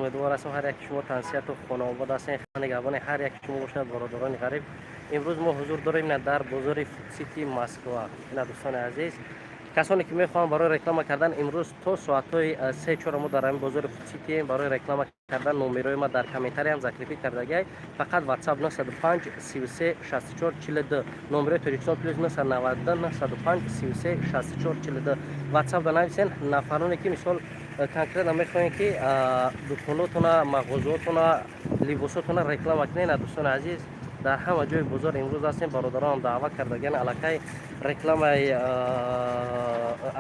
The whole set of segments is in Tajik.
Умедвор ҳастам, ҳар яки шумо тансиҳату хонобод ҳастен. Нигаҳбони ҳар яки шумо бошад, бародарони ғариб. Имрӯз мо ҳузур дорем ина дар бозори Фудсити Москва. Ина, дӯстони азиз, касоне ки мехоҳанд барои реклама кардан, имрӯз то соатҳои 3-4 мо дар ҳамин бозори Фудситием. Барои реклама кардан номерои ма дар комментариям закрепить кардагиай. Фақат WhatsApp 905 33 64 42, номерои Тоҷикистон плюс 992 905 33 64 42. WhatsApp да нависен. Нафароне ки, мисол, конкретно мехоҳем ки дуконотона, мағозаотона, либосотона реклама кунед, дӯстони азиз, дар ҳама ҷои бозор имрӯз ҳастем. Бародаронам даъват кардагиан, аллакай рекламаи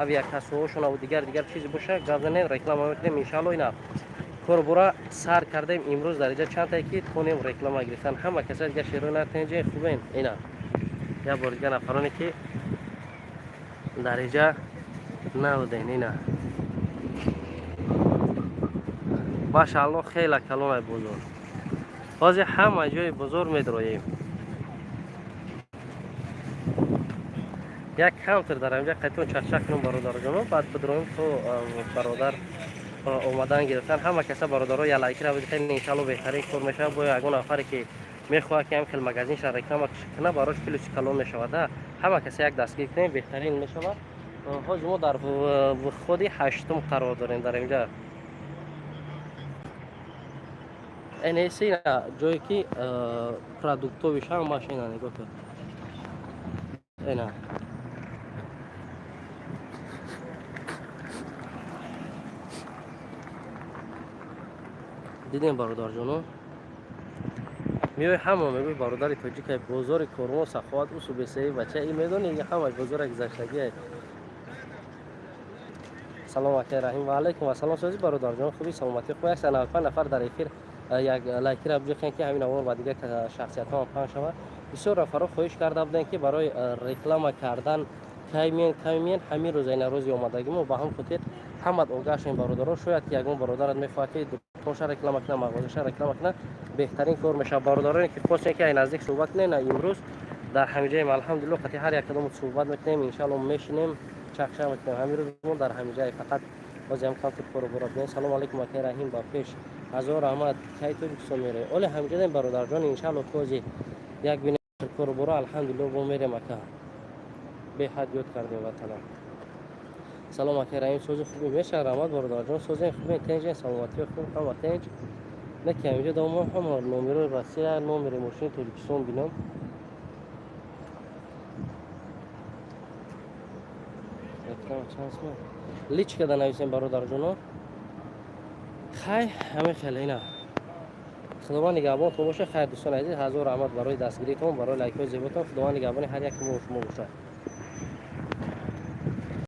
авиакассаҳошона дигар дигар чизе боша, гап занем, реклама мекунем, иншаалло. Ина корбора сар кардем. Имрӯз дар инҷа чандтае ки тонем реклама гирифтан. Ҳама каса дигар шерои натенҷе хубен. Ина як бор дигар, нафароне ки дар инҷа набуден, ина, машаалло, хела калонай бозор. Ҳозир ҳама ҷои бозор медроем. Як камтар дар ҳамҷа қайтон чахчах кунем, бародарҷоно, баъд бидроем, то бародар омадан гирифтан. Ҳама каса, бародаро, я лайкира бидихен, иншаалло, беҳтарин кор мешавад. Бо ягон нафаре ки мехоҳад ки ҳам хел магазинша реклама кунад, барош плюси калон мешавад. Ҳама каса як дастгир кунем, беҳтарин мешавад. Ҳозир мо дар входи ҳаштум қарор дорем дар инҷа. Нс ҷое ки продуктовиш ҳамаш. Ина, нигоҳ кун, ина. Дидем, бародарҷоно, меои, ҳама мегӯй бародари тоҷикай. Бозори Корвон, Саховат, усу бесаи бача и медони, ҳама бозора гузаштагиай. Салом, акай Раҳим. Ва алайкум ассалом. Сози, бародарҷон, хуби, саломатӣ хуб? 195 нафар дар эфир. Як лайкира бихен, ки ҳамин навор ба дигар шахсиятҳо ҳам паҳн шавад. Бисёр нафарҳо хоҳиш карда буданд, ки барои реклама кардан кай меен, кай меен. Ҳамин рӯза, ина рӯзи омадагӣ мо. Ба ҳам хотир ҳамат огаҳ шавем, бародаро. Шояд ки ягон бародарат мехоҳад, ки дуконша реклама кунад, мағозаша реклама кунад, беҳтарин кор мешавад. Бародароне ки хостем, ки ай наздик суҳбат кунем, имрӯз дар ҳамиҷаем. Алҳамдулилло, қати ҳар як кадому суҳбат мекунем, иншаалло, мешинем, чахчах мекунем. Ҳамин рӯз мо дар ҳамиҷае, фақат бозиам камтар кору бора бинем. Салому алайкум, акай Раҳим, ба пеш, ҳазор раҳмат. Кай Тоҷикистон меравӣ? Оле ҳамиҷадаем, бародарҷон, иншаалло, кози як бинем кору бора, алҳамдулилло, бо мерем. Ака, беҳад ёд кардем ватанам. Салом, акай Раҳим, сози, хубе? Меша, раҳмат, бародарҷон, созем, хубе, тенҷ, саломатӣ хуб, ҳама тенҷ. Не ки ҳамиҷа домо ҳама номерои Россия, номери мошини Тоҷикистон бинам. Реклама чанд сум? Личка да нависем, бародарҷоно. Хай, ҳамин хеле. Ина, Худованд нигаҳбонтон боша. Хайр, дӯстони азиз, ҳазор раҳмат барои дастгиритон, барои лайкҳои зеботон. Худованд нигаҳбони ҳар яки мо шумо бошад.